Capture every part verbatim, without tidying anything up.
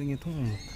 ངས་མཐོང་མྱོང་།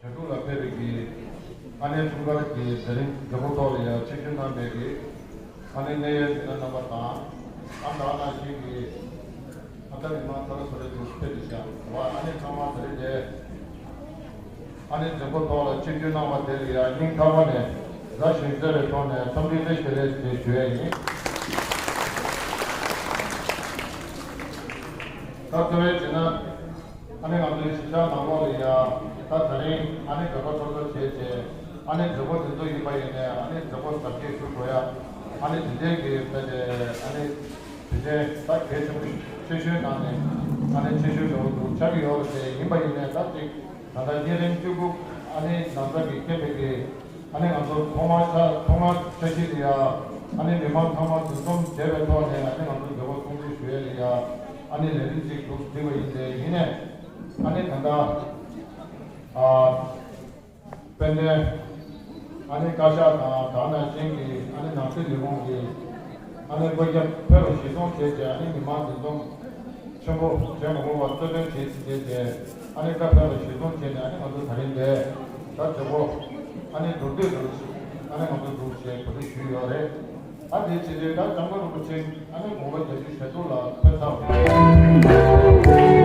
བྱ་འགུལ་ལ་ཕེབས་པའི་གི་ཨ་ནེ་འཁྲུངས་སྐར་གྱི་དེ་རིང་མཛད་སྒོ་ཐོག་ལ་ཡང་ཆིབས་བསྒྱུར་གནང་བའི་གི་ཨ་ནེ་གནད་ཡོད་མི་སྣ་རྣམ་པ་དང་། ཨ་ད་ནང་བཞིན་གྱི་ཨ་ད་མི་མང་ཚ་ལ་བཟོ་རེ་འདུག་ཕེབས་ཏེ་བཞག་བ། ཨ་ནེ་ཚང་མ་དེ་རིང་དེ་ཨ་ནེ་མཛད་སྒོ་ཐོག་ལ་ཆིབས་བསྒྱུར་གནང་བ་དེ་ལ་ཡང་སྙིང་ཐག་པ་ནས་མཛའ་ཞིང་བརྩེ་བའི་ཐོག་ནས་འཚམས་འདྲི་བཀྲ་ཤིས་བདེ་ལེགས་ཞེས་ཞུ་ཡས་ཡིན། ད་གཙོ་བོའི་བྱས་ན། ཨ་ནི་ང་ཚོའི་གཞིས་ཆགས་ནང་ལོགས་ལ་ཡ། ད་དེ་རིང་ཨ་ནི་དགའ་དགའ་ཚོར་ཚོར་བྱས་བྱས། ཨ་ནི་མཛད་སྒོ་དེ་ཚོ་ཡིན་པ་ཡིན་ནའི་ཨ་ནི་མཛད་སྒོ་གཟབ་རྒྱས་ཞུ་དགོས་ཡ། ཨ་ནི་དེ་འདྲའི་གི་ད་དེ་ཨ་ནི་དེ་འདྲའི་ད་གལ་ཆེན་པོ་ཆེ་ཤོས་ནང་ནས་ཨ་ནི་ཆེ་ཤོས་འདྲ་བོ་འདུག་ཆགས་ཀྱི་ཡོད་རེད་དེ། ཡིན་པ་ཡིན་ནའི་ད་ཅིག་ད་ལྟ་ཉེ་རིང་བཅུ་དགུ་ཨ་ནི་ནང་ས་གི་ཁེ་ཕེ་གི་ཨ་ནི་ང་ཚོ་ཐོག་མར་ཆ་ཐོག་མར་འཆར་གཞི་དེ་ཡ། ཨ་ནི་མི་མང་ཚང་མ་འདུ་འཛོམས་བྱས་པའི་ཐོག་ནས་ཨ་ནི་ང་ཚོ་མཛད་སྒོ་སྲུང་བརྩི་ཞུ་ཡས་ལ་ཡ། ཨ་ནི་ལས་རིམ་ཅིག་འདུག་བསྒྲིགས་པ་ཡིན་ཏེ། ཡིན་ནས་ཨ་ནི་ད་ལྟ་ཨ་དཔལ་ལྡན་ཨ་ནི་བཀའ་ཤག་དང་དེ་ནང་བཞིན་གྱི་ཨ་ནི་ནང་སྲིད་ལས་ཁུངས་ཀྱི་ཨ་ནི་བཀའ་རྒྱ་ཕེབས་པ་གཞིར་བཟུང་བྱས་ཏེ། ཨ་ནི་མི་མང་འདུ་འཛོམས་ཆེན་པོ་བྱེད་མ་དགོས་པར་གཙོ་དོན་གལ་ཆེ་བྱས་ཏེ། ཨ་ནི་བཀའ་ཕེབས་པ་གཞིར་བཟུང་བྱས་ནས་ཨ་ནི་ང་ཚོ་དེ་རིང་འདིར་ད་མཛད་སྒོ་ཨ་ནི་མདོར་བསྡུས་སུ་ཨ་ནི་ང་ཚོ་འདུག་ཅེས་གོ་སྒྲིག་ཞུས་ཡོད་རེད། ཨ་དེའི་ཕྱི་དྲོའི་ད་འཇམ་མགོན་རིན་པོ་ཆེ་ཨ་ནི་དགུང་ལོ་བརྒྱད་ཅུ་ཞེ་དྲུག་ལ་ཕེབས་ཚར་བ་རེད།